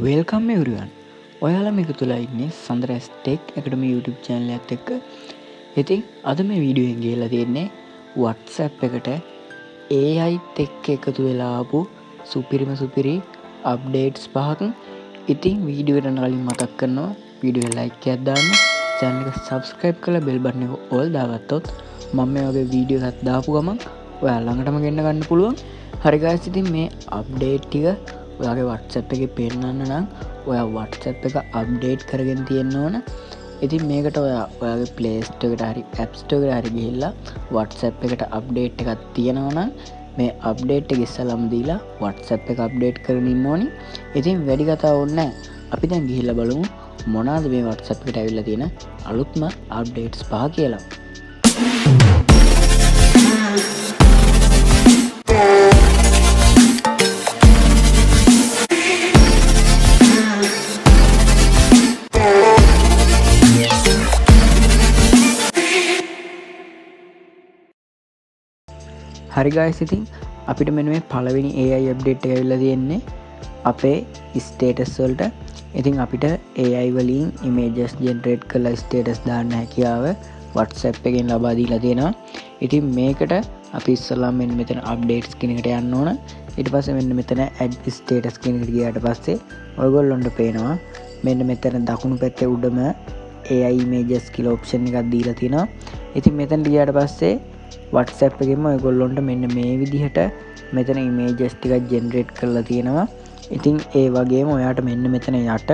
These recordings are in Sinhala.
Welcome everyone. ඔයාලම එකතු වෙලා ඉන්නේ සඳරැස් ටෙක් ඇකඩමි YouTube channel එකත් එක්ක. ඉතින් අද මේ වීඩියෝ එකෙන් ගේලා තියෙන්නේ WhatsApp එකට AI එක්ක එකතු වෙලා ආපු සුපිරිම සුපිරි අප්ඩේට්ස් පහක්. ඉතින් වීඩියෝ එකට යන කලින් මතක් කරනවා වීඩියෝ එක ලයික් එකක් දාන්න, චැනල් එක සබ්ස්ක්‍රයිබ් කරලා බෙල් බටන් එක ඕල් දාගත්තොත් මම මේ වගේ වීඩියෝ එකක් දාපු ගමන් ඔයා ළඟටම ගෙන්න ගන්න පුළුවන්. හරි ගයිස්, ඉතින් මේ අප්ඩේට් ටික ඔයාගේ WhatsApp එකේ පෙන්නන්න නම් ඔයා WhatsApp එක අප්ඩේට් කරගෙන තියෙන්න ඕන. ඉතින් මේකට ඔයා ඔයාගේ Play Store එකට හරි App Store එකට හරි ගිහිල්ලා WhatsApp එකට අප්ඩේට් එකක් තියෙනවා නම් මේ අප්ඩේට් එක ඉස්සලම දීලා WhatsApp එක අප්ඩේට් කරගෙන ඉන්න ඕනි. ඉතින් වැඩි කතා ඕනේ නෑ. අපි දැන් ගිහිල්ලා බලමු මොනවාද මේ WhatsApp එකට ඇවිල්ලා තියෙන අලුත්ම අප්ඩේට්ස් පහ කියලා. හරි ගයිස්, ඉතින් අපිට මෙන්න මේ පළවෙනි AI update එක ඇවිල්ලා තියෙන්නේ අපේ ස්ටේටස් වලට. ඉතින් අපිට AI වලින් ඉමේජස් ජෙනරේට් කරලා ස්ටේටස් දාන්න හැකියාව WhatsApp එකෙන් ලබා දීලා තියෙනවා. ඉතින් මේකට අපි ඉස්සෙල්ලාම මෙන්න මෙතන අප්ඩේට්ස් කියන එකට යන්න ඕන. ඊට පස්සේ මෙන්න මෙතන ඇඩ් ස්ටේටස් කියන එකට ගියාට පස්සේ ඔයගොල්ලොන්ට පේනවා මෙන්න මෙතන දකුණු පැත්තේ උඩම AI images කියලා ඔප්ෂන් එකක් දීලා තියෙනවා. ඉතින් මෙතනට ගියාට පස්සේ WhatsApp එකෙන්ම ඔයගොල්ලොන්ට මෙන්න මේ විදිහට මෙතන ඉමේජස් ටිකක් ජෙනරේට් කරලා තියෙනවා. ඉතින් ඒ වගේම ඔයාට මෙන්න මෙතන යට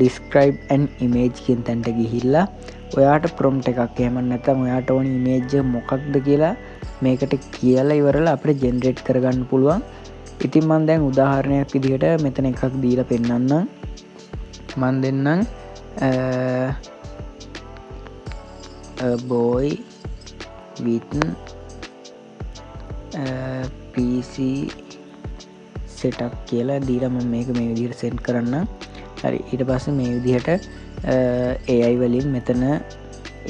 describe an image කියන තැනට ගිහිල්ලා ඔයාට prompt එකක් එහෙම නැත්නම් ඔයාට ඕන ඉමේජ් එක මොකක්ද කියලා මේකට කියලා ඉවරලා අපිට ජෙනරේට් කරගන්න පුළුවන්. ඉතින් මං දැන් උදාහරණයක් විදිහට මෙතන එකක් දීලා පෙන්නන්නම්. මං දෙන්නම් a boy with PC setup කියලා දීලා මම මේක මේ විදිහට සෙන්ඩ් කරන්නම්. හරි, ඊට පස්සේ මේ විදිහට AI වලින් මෙතන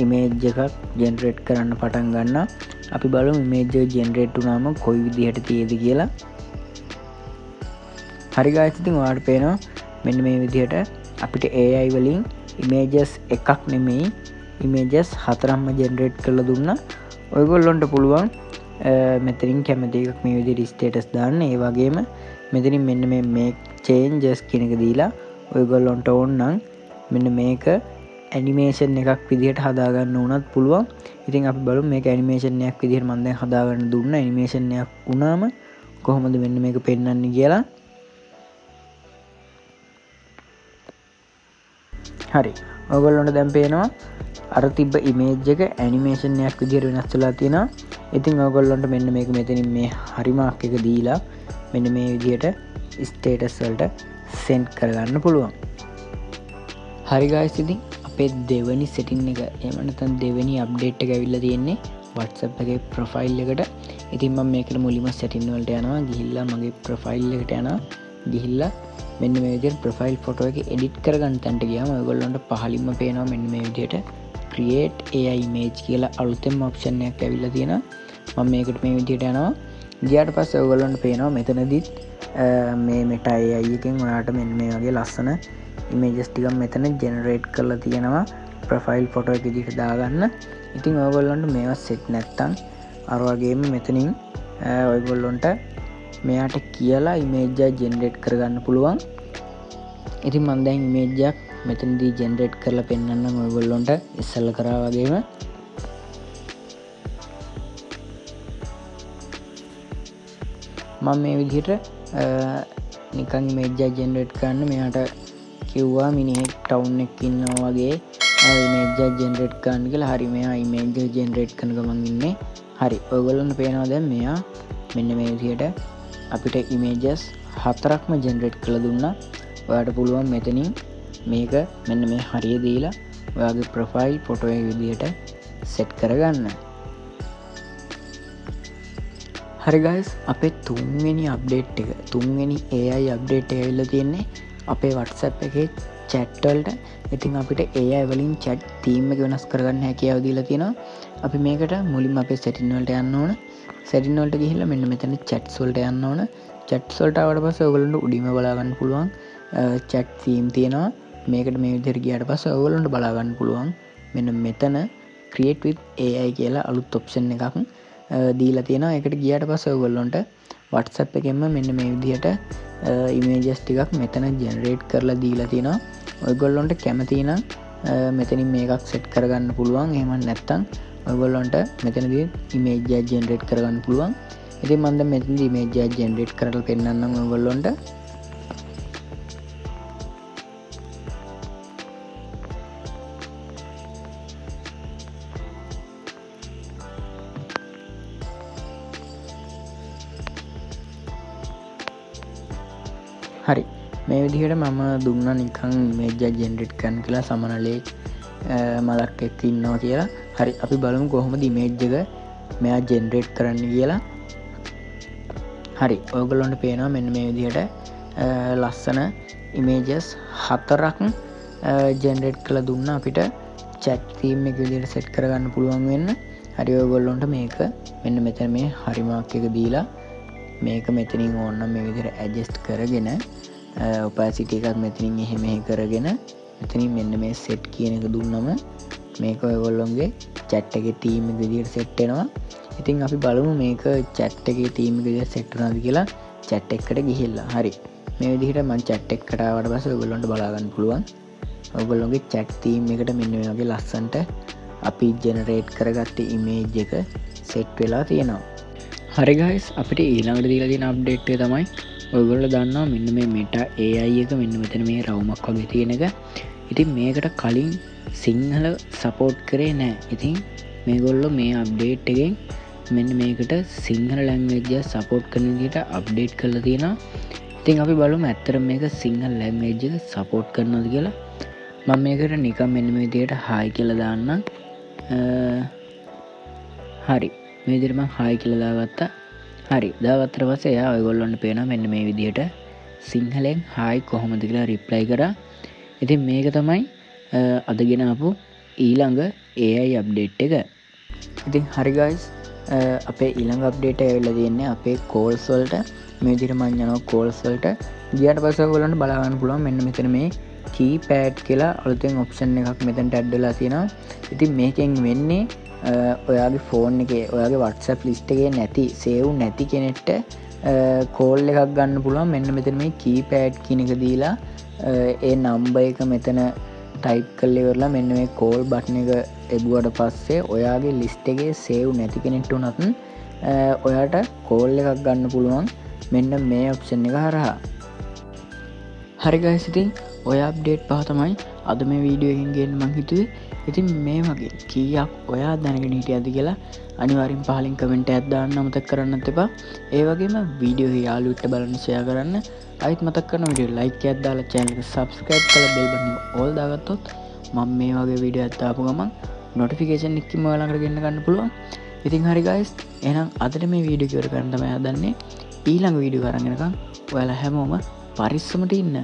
ඉමේජ් එකක් ජෙනරේට් කරන්න පටන් ගන්නවා. අපි බලමු ඉමේජ් එක ජෙනරේට් වුණාම කොයි විදිහට තියෙද කියලා. හරි ගයිස්, ඉතින් ඔයාලට පේනවා මෙන්න මේ විදිහට අපිට AI වලින් ඉමේජස් එකක් නෙමෙයි ඉමේජස් හතරක්ම ජෙනරේට් කරලා දුන්නා. ඔයගොල්ලොන්ට පුළුවන් මෙතනින් කැමති එකක් මේ විදිහට ස්ටේටස් දාන්න. ඒ වගේම මෙතනින් මෙන්න මේ make changes කියන එක දීලා ඔයගොල්ලොන්ට ඕන නම් මෙන්න මේක ඇනිමේෂන් එකක් විදිහට හදාගන්න වුණත් පුළුවන්. ඉතින් අපි බලමු මේක ඇනිමේෂන් එකක් විදිහට මම දැන් හදාගන්න දුන්න ඇනිමේෂන් එකක් වුණාම කොහොමද මෙන්න මේක පෙන්වන්නේ කියලා. හරි, ඔයගොල්ලොන්ට දැන් පේනවා අර තිබ්බ ඉමේජ් එක ඇනිමේෂන් එකක් විදිහට වෙනස් වෙලා තියෙනවා. ඉතින් ඔයගොල්ලොන්ට මෙන්න මේක මෙතනින් මේ හරි මාක් එක දීලා මෙන්න මේ විදිහට ස්ටේටස් වලට සෙන්ඩ් කරගන්න පුළුවන්. හරි ගයිස්, ඉතින් අපේ දෙවෙනි සෙටින් එක එහෙම නැත්නම් දෙවෙනි අප්ඩේට් එක ඇවිල්ලා තියෙන්නේ WhatsApp එකේ ප්‍රොෆයිල් එකට. ඉතින් මම මේකට මුලින්ම සෙටින් වලට යනවා. ගිහිල්ලා මගේ ප්‍රොෆයිල් එකට යනවා. ගිහිල්ලා මෙන්න මේ විදිහට ප්‍රොෆයිල් ෆොටෝ එක එඩිට් කරගන්න තැනට ගියාම ඔයගොල්ලන්ට පහලින්ම පේනවා මෙන්න මේ විදිහට create AI image කියලා අලුතෙන්ම ඔප්ෂන් එකක් ඇවිල්ලා තියෙනවා. මම මේකට මේ විදිහට යනවා. ගියාට පස්සේ ඔයගොල්ලන්ට පේනවා මෙතනදිත් මේ Meta AI එකෙන් ඔයාට මෙන්න මේ වගේ ලස්සන ඉමේජස් ටිකක් මෙතන ජෙනරේට් කරලා තියෙනවා ප්‍රොෆයිල් ෆොටෝ එක විදිහට දාගන්න. ඉතින් ඔයගොල්ලන්ට මේවා සෙට් නැත්තම් අර වගේම මෙතනින් ඔයගොල්ලන්ට මෙයාට කියලා ඉමේජ් එකක් ජෙනරේට් කරගන්න පුළුවන්. ඉතින් මම දැන් ඉමේජ් එකක් මෙතනදී ජෙනරේට් කරලා පෙන්නන්නම් ඔයගොල්ලන්ට ඉස්සෙල්ලා කරා වගේම. මම මේ විදිහට නිකන් ඉමේජ් එකක් ජෙනරේට් කරන්න මෙයාට කිව්වා මිනිහෙක් ටවුන් එකක ඉන්නවා වගේ ඉමේජ් එකක් ජෙනරේට් කරන්න කියලා. හරි, මෙයා ඉමේජ් එක ජෙනරේට් කරන ගමන් ඉන්නේ. හරි, ඔයගොල්ලන්ට පේනවා දැන් මෙයා මෙන්න මේ විදිහට අපිට ඉමේජස් හතරක්ම ජෙනරේට් කරලා දුන්නා. ඔයාට පුළුවන් මෙතනින් මේක මෙන්න මේ හරිය දීලා ඔයාගේ ප්‍රොෆයිල් ෆොටෝ එක විදිහට සෙට් කරගන්න. හරි ගයිස්, අපේ තුන්වෙනි අප්ඩේට් එක, තුන්වෙනි AI update එක ඇවිල්ලා තියෙන්නේ අපේ WhatsApp එකේ chat වලට. ඉතින් අපිට AI වලින් chat theme එක වෙනස් කරගන්න හැකියාව දීලා තියෙනවා. අපි මේකට මුලින්ම අපේ setting වලට යන්න ඕන. setting වලට ගිහිල්ලා මෙන්න මෙතන chats වලට යන්න ඕන. chats වලට ආවට පස්සේ ඔයගොල්ලන්ට උඩින්ම බලා ගන්න පුළුවන් chat theme තියෙනවා. මේකට මේ විදිහට ගියාට පස්සේ ඔයගොල්ලන්ට බලා ගන්න පුළුවන් මෙන්න මෙතන create with AI කියලා අලුත් ඔප්ෂන් එකක් දීලා තියෙනවා. ඒකට ගියාට පස්සේ ඔයගොල්ලන්ට WhatsApp එකෙන්ම මෙන්න මේ විදිහට ඉමේජස් ටිකක් මෙතන ජෙනරේට් කරලා දීලා තියෙනවා. ඔයගොල්ලන්ට කැමති නම් මෙතනින් මේකක් සෙට් කරගන්න පුළුවන්. එහෙම නැත්නම් ඔයගොල්ලන්ට මෙතනදී ඉමේජ් එකක් ජෙනරේට් කරගන්න පුළුවන්. ඉතින් මම දැන් මෙතනදී ඉමේජ් එකක් ජෙනරේට් කරලා පෙන්නන්නම් ඔයගොල්ලන්ට. හරි, මේ විදිහට මම දුන්නා නිකන් ඉමේජ් එකක් ජෙනරේට් කරන්න කියලා සමනලේ මලක් එක්ක ඉන්නවා කියලා. හරි, අපි බලමු කොහොමද ඉමේජ් එක මෙයා ජෙනරේට් කරන්න කියලා. හරි, ඔයගොල්ලන්ට පේනවා මෙන්න මේ විදිහට ලස්සන ඉමේජස් හතරක් ජෙනරේට් කරලා දුන්නා අපිට chat theme එක විදිහට සෙට් කරගන්න පුළුවන් වෙන්න. හරි, ඔයගොල්ලන්ට මේක මෙන්න මෙතන මේ හරි මාක් එක දීලා මේක මෙතනින් ඕනනම් මේ විදිහට ඇඩ්ජස්ට් කරගෙන ඔපාසිටි එකත් මෙතනින් එහෙ මෙහෙ කරගෙන මෙතනින් මෙන්න මේ සෙට් කියන එක දුන්නම මේක ඔයගොල්ලොන්ගේ chat එකේ තීම් එක විදිහට සෙට් වෙනවා. ඉතින් අපි බලමු මේක chat එකේ තීම් එක විදිහට සෙට් වුණාද කියලා chat එකකට ගිහිල්ලා. හරි, මේ විදිහට මං chat එකකට ආවට පස්සේ ඔයගොල්ලන්ට බලා ගන්න පුළුවන් ඔයගොල්ලොන්ගේ chat theme එකට මෙන්න මේ වගේ ලස්සනට අපි ජෙනරේට් කරගත්ත ඉමේජ් එක සෙට් වෙලා තියෙනවා. හරි ගයිස්, අපිට ඊළඟට දීලා තියෙන අප්ඩේට් එක තමයි ඔයගොල්ලෝ දන්නවා මෙන්න මේ Meta AI එක මෙන්න මෙතන මේ රවුමක් වගේ තියෙන එක. ඉතින් මේකට කලින් සිංහල සපෝට් කරේ නෑ. ඉතින් මේගොල්ලෝ මේ අප්ඩේට් එකෙන් මෙන්න මේකට සිංහල ලැන්ග්වේජ් එක සපෝට් කරන විදිහට අප්ඩේට් කරලා තියෙනවා. ඉතින් අපි බලමු ඇත්තටම මේක සිංහල ලැන්ග්වේජ් එක සපෝට් කරනවද කියලා. මම මේකට නිකන් මෙන්න මේ විදිහට හායි කියලා දාන්නම්. හරි, මේ විදිහට මං හායි කියලා දාගත්තා. හරි, දාගත්තට පස්සේ එයා ඔයගොල්ලන්ට පේනවා මෙන්න මේ විදිහට සිංහලෙන් හායි කොහොමද කියලා රිප්ලයි කරා. ඉතින් මේක තමයි අද ගෙන ආපු ඊළඟ AI update එක. ඉතින් හරි ගයිස්, අපේ ඊළඟ අප්ඩේට් එක ඇවිල්ලා තියෙන්නේ අපේ කෝල්ස් වලට. මේ විදිහට මං යනවා කෝල්ස් වලට. ගියාට පස්සේ ඔයගොල්ලන්ට බලා ගන්න පුළුවන් මෙන්න මෙතන මේ කීපෑඩ් කියලා අලුතෙන් ඔප්ෂන් එකක් මෙතනට ඇඩ් වෙලා තියෙනවා. ඉතින් මේකෙන් වෙන්නේ ඔයාගේ ෆෝන් එකේ ඔයාගේ WhatsApp list එකේ සේව් නැති කෙනෙක්ට කෝල් එකක් ගන්න පුළුවන්. මෙන්න මෙතන මේ කීපෑඩ් කියන එක දීලා ඒ නම්බර් එක මෙතන ටයිප් කරලා ඉවරලා මෙන්න මේ කෝල් බටන් එක එබුවට පස්සේ ඔයාගේ ලිස්ට් එකේ සේව් නැති කෙනෙක්ට වුණත් ඔයාට කෝල් එකක් ගන්න පුළුවන් මෙන්න මේ ඔප්ෂන් එක හරහා. හරි ගයිස්, ඉතින් ඔය අප්ඩේට් පහ තමයි අද මේ වීඩියෝ එකෙන් ගේන්න මං හිතුවේ. ඉතින් මේ වගේ කීයක් ඔයා දැනගෙන හිටියද කියලා අනිවාර්යෙන් පහලින් කමෙන්ට් එකක් දාන්න අමතක කරන්නත් එපා. ඒ වගේම වීඩියෝ එක යාළුවෙක්ට බලන්න ෂෙයා කරන්න. ආයෙත් මතක් කරන වීඩියෝ ලයික් එකක් දාලා චැනල් එක සබ්ස්ක්‍රයිබ් කරලා බෙල් බටන් එක ඕල් දාගත්තොත් මම මේ වගේ වීඩියෝ එකක් දාපු ගමන් නොටිෆිකේෂන් එකකින්ම ඔයා ළඟට ගෙන්න ගන්න පුළුවන්. ඉතින් හරි ගයිස්, එහෙනම් අදට මේ වීඩියෝ එක ඉවර කරන්න තමයි හදන්නේ. ඊළඟ වීඩියෝ අරන් එනකම් ඔයාලා හැමෝම පරිස්සමට ඉන්න.